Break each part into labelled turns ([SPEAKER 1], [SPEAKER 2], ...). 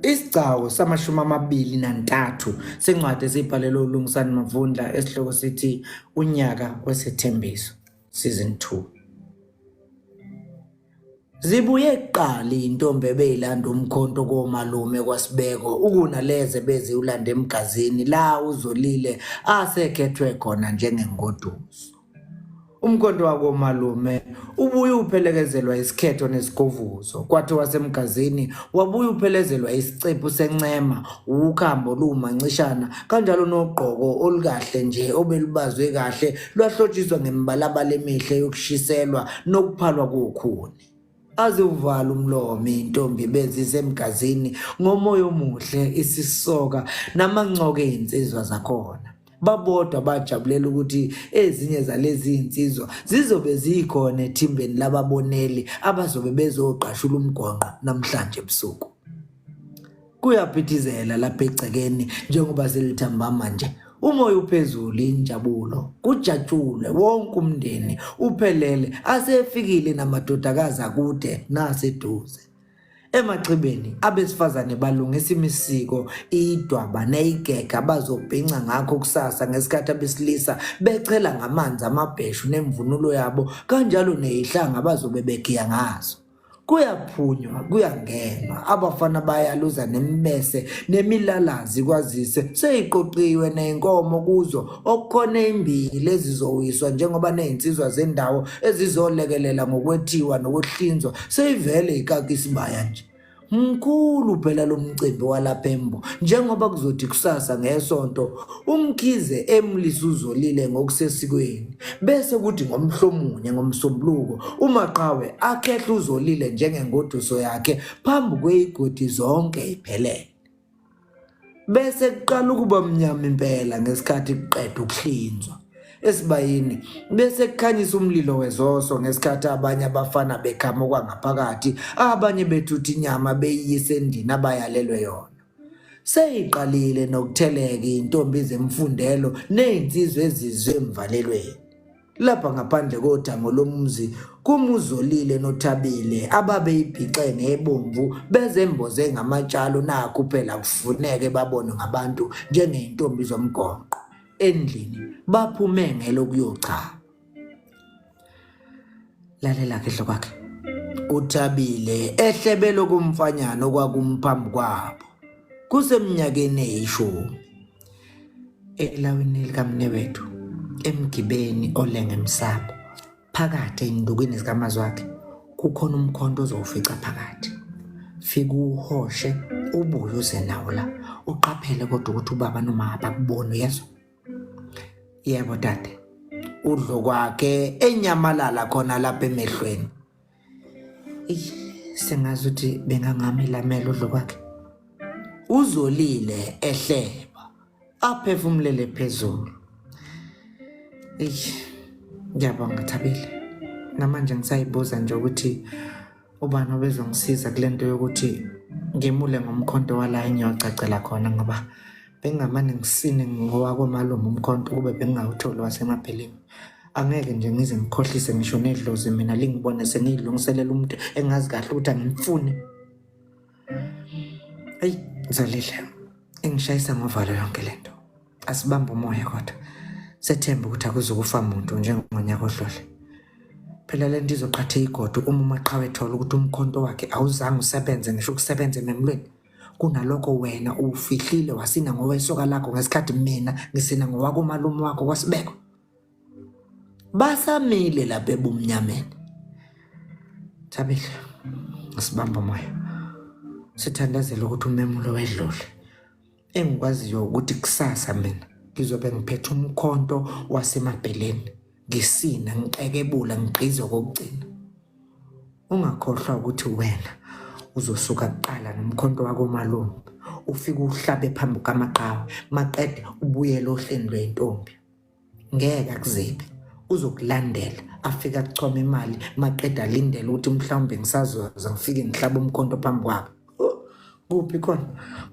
[SPEAKER 1] Isigcawu samashumi amabili nantathu sencwadi esiyibhalelwe uLungisani Mavundla esihloko sithi Unyaka Wesethembiso Season 2. Zibuye kuqala iy'ntombi ebey'landa umkhonto komalume kwaSibeko ukunalezi ebeziwulanda emgazini la uZolile asekhethwe khona njengengoduso. Umkhonto wakomalume ubuye uphelekezelwa isikhetho nesigovuzo, kwathi wasemgazini wabuye uphelezelwa isicephu sencema, wukhambo oluwumancishana, kanjalo nogqoko olukahle nje obelubazwe kahle lwahlotshiswa ngemibalabala emihle yokushiselwa nokuphalwa kokhuni. Aziwuvala umlomo intombi bezisemgazini ngomoya omuhle isisoka namancoko ezinsizwa zakhona. Babodwa bajabulela ukuthi ezinye zalezi zinsizwa zizobe zikhona ethimbeni lababoneli abazobe bezogqashula umgonqo namhlanje ebusuku. Kuyaphithizela lapha egcekeni njengoba selithambama nje. Umoya uphezulu injabulo, kujatshulwe wonke umndeni uphelele asefikile namadodakazi akude naseduze. Emaxhibeni abesifazane balungisa imisiko, idwaba neyigega bazobhinca ngakho kusasa ngesikhathi abesilisa bechela ngamanzi amabheshu nemvunulo yabo kanjalo nezihlanga bazobe begiya ngazo. Kuyaphunywa, kuyangenwa, abafana bayaluza nemibese nemilalazi kwazise seyiqoqiwe ney'nkomo kuzo okukhona ey'mbili ezizowiswa njengoba ney'nsizwa zendawo ezizolekelela ngokwethiwa nokuhlinzwa seyivele ikaka isibaya nje. Mkhulu phela lo mcimbi walapha eMbo njengoba kuzothi kusasa ngeSonto uMkhize emlise uZolile ngokusesikweni bese kuthi ngomhlomunye ngoMsombuluko uMaqhawe akhehle uZolile njengengoduso yakhe phambi kweyigodi zonke iphelele. Bese kuqala ukuba mnyama impela ngesikhathi kuqeda ukuhlinzwa. Esibayeni bese kukhanyisa umlilo wezoso ngesikhathi abanye abafana bekhama okwangaphakathi, abanye bethutha inyama beyiyisa endlini abayalelwe yona. Seyiqalile nokutheleka iy'ntombi zemfundelo ney'nsizwa ezizwe emvalelweni. Lapha ngaphandle kothango lomuzi kumuzolile noThabile ababeyibhixe ngebomvu bezemboze ngamatshalo nakhu phela kufuneke babonwe ngabantu njengey'ntombi zomgonqo. Endlini baphume ngelokuyochama. Lalela-ke Dlokwakhe. UThabile ehlebele okomfanyana okwakumphambi kwabo. Kuseminyakeni eyishumi. Elawini likamnewethu emgibeni olenga emsamo phakathi ey'ndukwini zikamazwakhe kukhona umkhonto ozowufica phakathi. Fika uwuhoshe ubuye uze nawo la. Uqaphele kodwa ukuthi ubaba noma abakuboni uyezwa? Yebo dade. Udlo kwakhe enyamalala khona lapha emehlweni. Eyi sengazi ukuthi bengangamelamela udlo kwakhe. Uzolile ehleba aphefumulele phezulu. Eyi ngiyabonga Thabile. Namanje ngisayibuza nje ukuthi ubani obezongisiza kule nto yokuthi ngimule ngomkhonto wala engiyocacela khona ngoba bengingamane ngisine ngowakomalume umkhonto kube bengingawutholi wasemabheleni. Angeke nje ngize ngikhohlise ngisho nedlozi mina lingibone sengiyilungiselela umuntu engazi kahle ukuthi angimfuni. Eyi Zolile, ingishayisa ngovalo yonke le nto. Asibambe umoya kodwa sethembe ukuthi akuzukufa muntu njengonyaka odlule. Phela le nto izoqhatha igodo uma uMaqhawe ethola ukuthi umkhonto wakhe awuzange usebenze ngisho ukusebenza ememlweni. Kunalokho wena uwufihlile wasina ngowesoka lakho ngesikhathi mina ngisina ngowakomalume wakho kwaSibeko. Basamile lapha ebumnyameni. Thabile, sibamba umoya. Sithandazele ukuthi umemulo wedlule. Engikwaziyo ukuthi kusasa mina ngizobe ngiphethe umkhonto wasemabheleni ngisina ngiqekebula ngigqize okokugcina. Ungakhohlwa ukuthi wena uzosuka kuqala nomkhonto wakomalume ufike uhlabe phambi kukamaqhawe maqede ubuyele ohleni lwentombi. Ngeke akuzibe uzokulandela afike akuchome imali maqeda alindele ukuthi mhlawumbe ngisazoza ngifike ngihlabe umkhonto phambi kwakhe. Kuphi khona?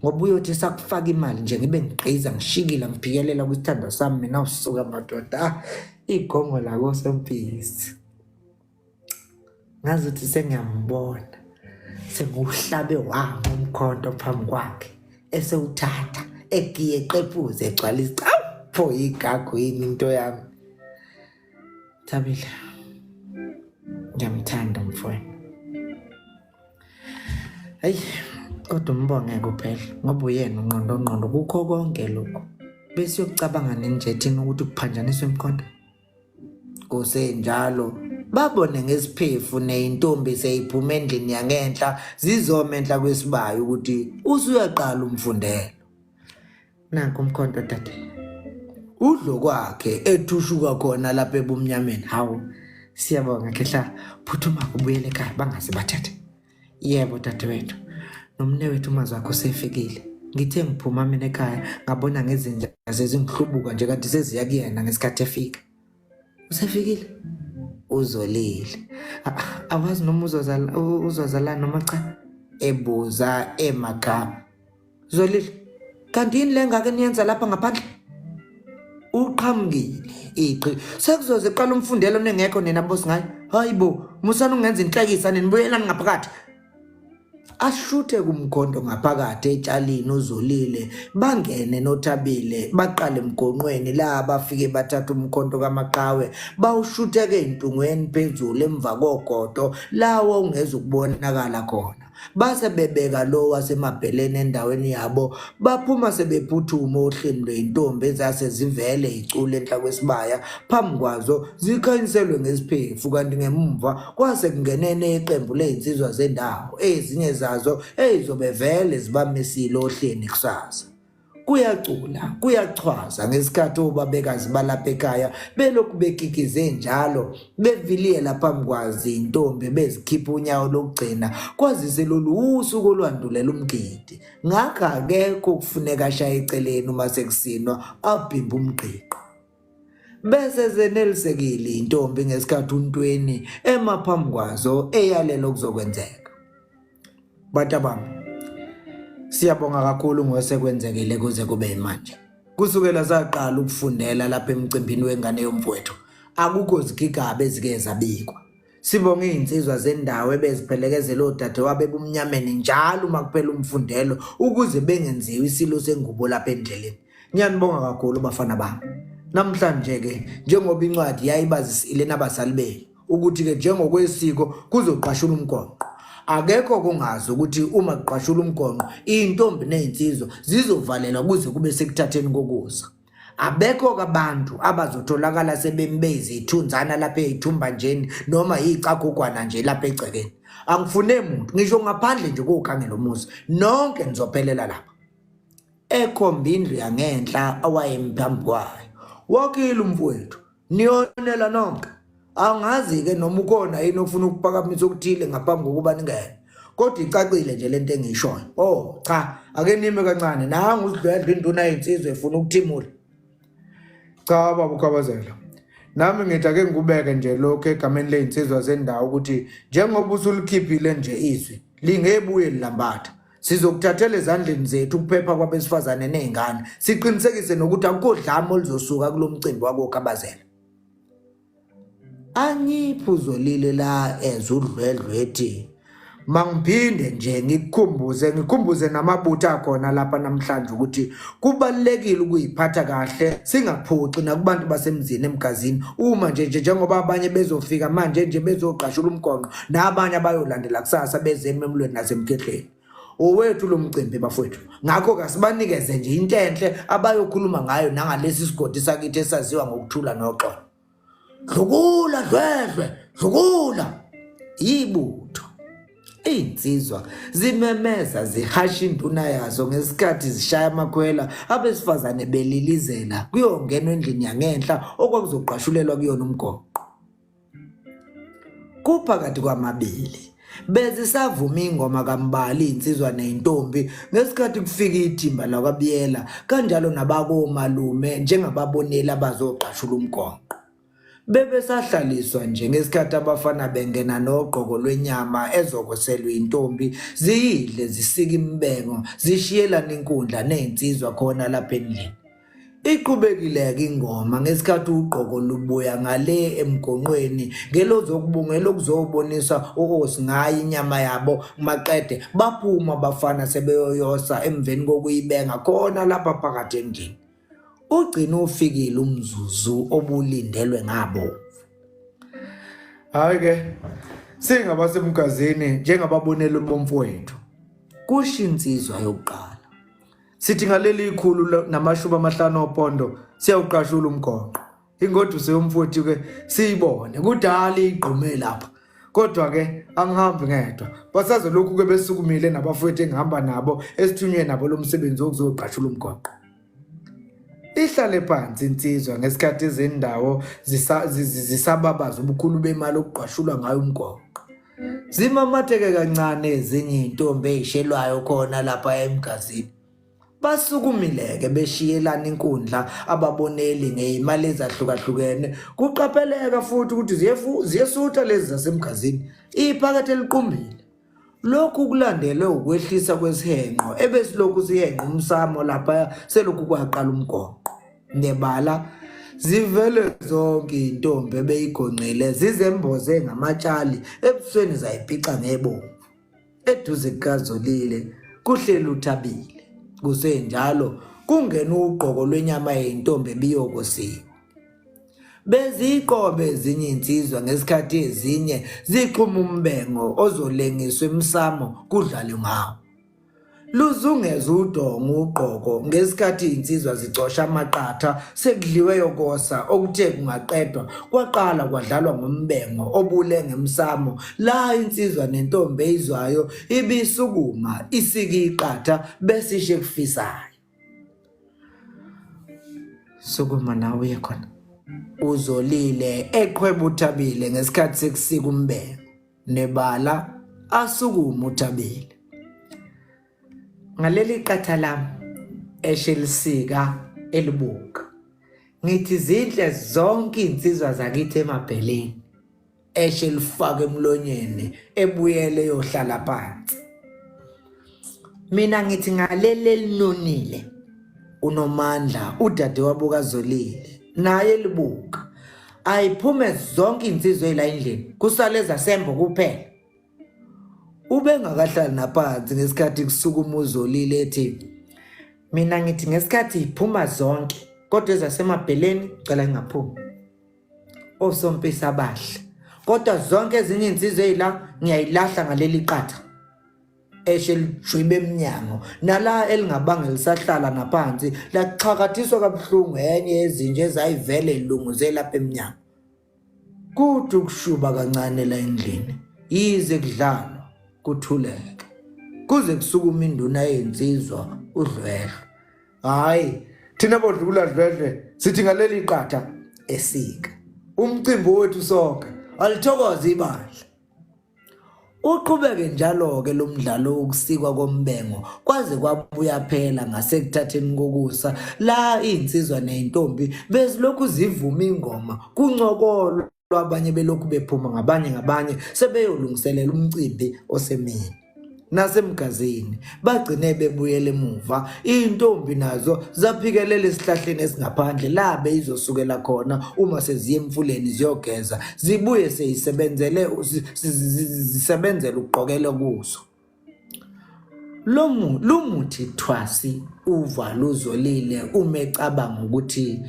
[SPEAKER 1] Ngoba uyothi sakufaka imali nje ngibe ngigqiza ngishikila ngiphikelela kwisithandwa sami mina usuka madoda. Ah, igongo lakosompisi. Ngazuthi sengiyambona. Sengiwuhlabe wami umkhonto phambi kwakhe esewuthatha egiye eqephuze egcwala isicawu pho igagu yini into yami. Thabile ngiyamthanda umfowenu. Hayi kodwa umbonge kuphela ngoba uyena unqondo nqondo kukho konke lokhu. Bese yokucabanga nje thina ukuthi kuphanjaniswa imikhonto. Kusenjalo babone ngesiphefu neyintombi seyiphuma endlini yangenhla zizoma enhla kwesibayo ukuthi usuyaqala umfundelo. Nanku umkhonto dade. Udlo kwakhe ethushuka khona lapha ebumnyameni. Hawu siyabonga khehla phuthuma ubuyele ekhaya bangaze bathathe. Yebo dadewethu. Nomnewethu umazwi wakho usefikile. Ngithe ngiphuma mina ekhaya ngabona ngezinja sezingihlubuka nje kanti seziya kuyena ngesikhathi efika. Usefikile? Uzolile. Awazi noma uzozala uzozala noma cha? Ebuza emagama. Zolile, kanti yini le ngake niyenza lapha ngaphandle? Uqhamukile iqhi. Sekuzoze qala umfundelo ningekho nina bosingayi. Hayi bo, musani ungenza inhlekisa ninibuyelani ngaphakathi. Ashuthe kumkhonto ngaphakathi etshalini uZolile bangene noThabile baqale emgonqweni la bafike bathatha umkhonto kaMaqhawe bawushutheke entungweni phezulu emva kogodo lawo ungezukubonakala khona. Base bebeka lo wasemabheleni endaweni yabo, baphuma sebephuthuma ohleni lwey'ntombi ezase zivele icule enhla kwesibaya, phambi kwazo zikhanyiselwe ngesiphefu, kanti ngemumva kwase kungenene iqembu ley'nsizwa zendawo, ezinye zazo eyizobe vele zibamisile ohleni kusasa. Kuyacula, kuyachwaza ngesikhathi obabekazi balapha ekhaya belokhu bekikize njalo beviliyela phambi kwazi intombi bezikhipha unyawo lokugcina kwazise lolu usuku olwandulela umgidi. Ngakho akekho okufuneka ashaye eceleni uma sekusinwa abhimbe umgqigqo. Bese zenelisekile intombi ngesikhathi uNtweni ema phambi kwazo eyalela okuzokwenzeka. Bantabami, siyabonga kakhulu ngosekwenzekile kuze kube manje. Kusukela saqala ukufundela lapha emcimbini wengane yomfowethu, akukho zigigaba ezike zabikwa. Sibonga izinsizwa zendawo ebeziphelekezela odadewabo ebumnyameni njalo uma kuphela umfundelo ukuze bengenziwa isilo sengubo lapha endleleni. Ngiyanibonga kakhulu bafana bami. Namhlanje ke njengoba incwadi yayibazisile nabazali benu ukuthi-ke njengokwesiko kuzoqashula umgonqo akekho kungazi ukuthi uma kuqashula umgonqo iy'ntombi ney'nsizwa zizovalelwa kuze kube sekuthatheni kokusa abekho-ke abantu abazotholakala sebembeyizithunzana lapha ey'thumbanjeni noma yiy'cagugwana nje lapha egcekeni angifune muntu ngisho ngaphandle nje kokhangela umuzi nonke nizophelela lapha ekhomba indlu yangenhla awayemphambi kwayo wakhile umfowethu Niyonela nonke. Angazi-ke noma ukhona yini ofuna ukuphakamisa okuthile ngaphambi kokuba ningene. Kodwa icacile nje lento engiyishoyo. Oh cha, ake nime kancane. Nangu usidlwedlwe induna yezinsizwa efuna ukuthimula. Cha baba uKhabazela. Nami ngithi ake ngikubeke nje lokhu egameni lezinsizwa zendawo ukuthi njengoba usulikhiphile nje izwi lingebuye lilambatha. Sizokuthathela ezandleni zethu ukuphepha kwabesifazane nezingane, siqinisekise nokuthi akukho dlame oluzosuka kulo mcimbi wakoKhabazela. Anyiphi uzolile la ezwa udlwedlwe ethi mangiphinde nje ngikukhumbuze ngikhumbuze namabutho akhona lapha namhlanje ukuthi kubalulekile ukuyiphatha kahle singaphoxi nakubantu basemzini emgazini uma nje nje njengoba abanye bezofika manje nje bezogqashula umgonqo nabanye abayolandela kusasa beze ememulweni nasemkhehleni owethu lo mcimbi bafowethu ngakho kasibanikeze nje into enhle abayokhuluma ngayo nangalesi sigodi sakithi esaziwa ngokuthula noxolo dlukula dlwedlwe dlukula yibutho Iy'nsizwa zimemeza zihasha induna yazo ngesikhathi zishaya amakhwela abesifazane belilizela kuyongenwa endlini yangenhla okwakuzogqashulelwa kuyona umgoqo. Kuphakathi kwamabili bezisavuma ingoma kaMbali insizwa nezintombi ngesikhathi kufika ithimba lakwaBiyela kanjalo nabakomalume njengababoneli abazogqashula umgonqo. Bebesahlaliswa nje ngesikhathi abafana bengena nogqoko lwenyama ezokoselwa intombi ziyidle zisika imbengo zishiyelana inkundla nezinsizwa khona lapha endlini. Iqhubekile-ke ingoma ngesikhathi ugqoko lubuya ngale emgonqweni ngelozokubungela okuzobonisa uOsi ngayo inyama yabo maqede baphuma abafana sebeyoyosa emveni kokuyibenga khona lapha phakathi endlini. Ugcina ufikile umzuzu obulindelwe ngabo.
[SPEAKER 2] Hayi ke singabasemgazini njengababoneli bomfowethu.
[SPEAKER 1] Kusho insizwa yokuqala.
[SPEAKER 2] Sithi ngaleli ikhulu namashumi amahlanu opondo siyawuqashula umgonqo. Ingoduso yomfowethu ke siyibone kudala igqume lapha. Kodwa ke angihambi ngedwa. Basazolokhu ke besukumile nabafowethu engihamba nabo esithunywe nabo lo msebenzi wokuzoqashula umgonqo. Ihlale phansi insizwa ngesikhathi izindawo zisababaza ubukhulu bemali okugqashulwa ngayo umgonqo.
[SPEAKER 1] Zimamatheke kancane ezinye izintombi ezishelwayo khona lapha emgazini. Basukumile-ke beshiyelana inkundla ababoneli ngeyimali ezahlukahlukene. Kuqapheleka futhi ukuthi ziyesutha lezi zasemgazini. Iphakethe eliqumbile. Lokhu kulandelwe ukwehlisa kwesihenqo ebesilokhu sihenqa umsamo lapha selokhu kwaqala umgonqo. Nebala zivele zonke intombi ebeyigonqile zizemboze ngamatshali ebusweni zayiphica ngebomvu. Eduze kukaZolile kuhleli uThabile. Kusenjalo kungena ugqoko lwenyama yeyintombi ebiyokosiwe. Beziqobe ezinye insizwa ngesikhathi ezinye zixhuma umbengo ozolengiswa emsamo kudlalwe ngawo. Luzungeza udonga ugqoko ngesikhathi izinsizwa zicosha amaqatha sekudliwe yokosa okuthe kungaqedwa kwaqala kwadlalwa ngombengo obule ngemsamo la insizwa nentombi eyizwayo ibisukuma isike iqatha bese ishe kufisayo. Sukuma nawe uye khona. Uzolile eqhweba uThabile ngesikhathi sekusika umbengo. Nebala asukume uThabile. Ngaleli qatha lami eshe lisika elibuka. Ngithi zinhle zonke izinsizwa zakithi emabheleni. Eshe lifaka emlonyeni ebuyele yohlala phansi. Mina ngithi ngaleli elinonile uNomandla udadewabo kaZolile naye libuka ayiphume zonke insizwa ezila endlini kusale ezasembo kuphela ubengakahlali naphansi ngesikhathi kusukuma uZolile ethi mina ngithi ngesikhathi iphuma zonke kodwa ezasemabheleni cela ingaphumi osompisi abahle kodwa zonke ezinye insizwa ezila ngiyayilahla ngaleli qatha eshe lijwibe emnyango nala elingabange lisahlala naphansi laxhakathiswa kabuhlungu enye yezinja ezayivele ilunguze lapha emnyango kuthi ukushuba kancane la endlini yize kudlalwa kuthuleke kuze kusukuma induna yensizwa udlwedlwe hayi
[SPEAKER 2] thina bodlula dlwedlwe sithi ngaleli qatha
[SPEAKER 1] esika
[SPEAKER 2] umcimbi wethu sonke alithokoze ibandla
[SPEAKER 1] Uqhubeke njalo-ke lo mdlalo wokusikwa kombengo kwaze kwabuya phela ngasekuthatheni kokusa la iy'nsizwa ney'ntombi bezilokhu zivuma ingoma kuncokolwa abanye belokhu bephuma ngabanye ngabanye sebeyolungiselela umcimbi osemini. Nasemgazini bagcine bebuyela emuva iy'ntombi nazo zaphikelela esihlahleni esingaphandle la beyizosukela khona uma seziya emfuleni ziyogeza zibuye seyisebenzele zisebenzele ukugqokela kuso lumuthi thwasi uva luzolile uma ecabanga ukuthi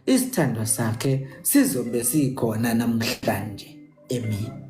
[SPEAKER 1] isithandwa sakhe sizobe sikhona namhlanje emini.